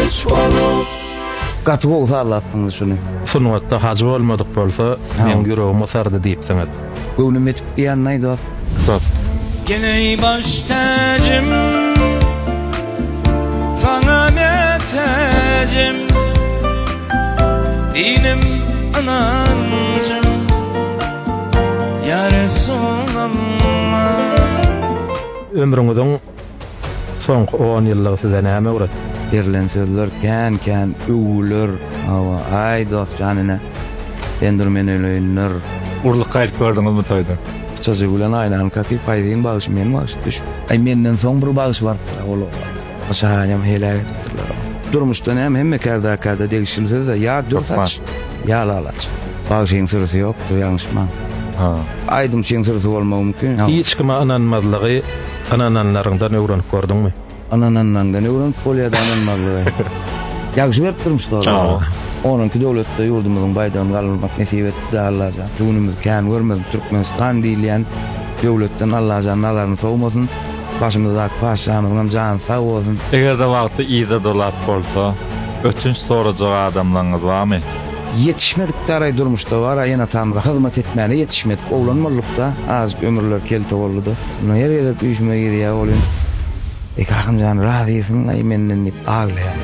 Güýç bolup. Gaty gowy sazlapsyňyz şuny. Sungatda hajy bolmadyk bolsa, meň ýüregim gysardy diýipsiňiz. Göwnüm ýetip diýýän-aý dost. Stop. Geleý baş täjim Saňa mätäjim Dinim ynanjym Ýa Resulallah. Ömrüňiziň soňky on ýyllygy size näme öwretdi? Berlen sözler kän kän öwgüler hawa aý dost jan ine sen dur men öleýinler. Urlup gaýdyp gördüňizmi toýda? Pyçajygy bilen aýnany kakyp haýsyň bagşy men bagşy düş. Aý menden soň bir bagşy barypdyr ol Şahanam heläk edipdirler. Durmuşda näme hemme kärdäkäde degişli söz-de ýa dür saç ýa lal aç. Bagşyň sürüsi ýokdur ýalňyşmaň. Aýdymçyň sürüsi bolmagy mümkin. Hiç kime ynanmazlygy ynananlaryňdan öwrenip gördüňmi? Ynananlaňdan öwrenip bolýada ynanmazlygy. Ýagşy beripdirmiş doly. Onunky döwletde ýurdumyzyň baýdagyny galdyrmak nesip etdi Allajan. Günümiz kän görmesin Türkmenistan diýilýän döwletden Allajan nazaryny sowmasyn. Başymyzdaky patyşamyzyňam jany sag bolsun. Eger-de wagty yza dolap bolsa, ötünç sorajak adamlaryňyz barmy? Ýetişmedik daraý durmuşda bar-a ene-atamyza hyzmat etmäne ýetişmedik oglan bolduk-da, azajyk ömürler kelte boldy-da. Munda her gezek düýşüme girýär welin, Eý kakamjan razysyň-laý menden diýip aglaýan.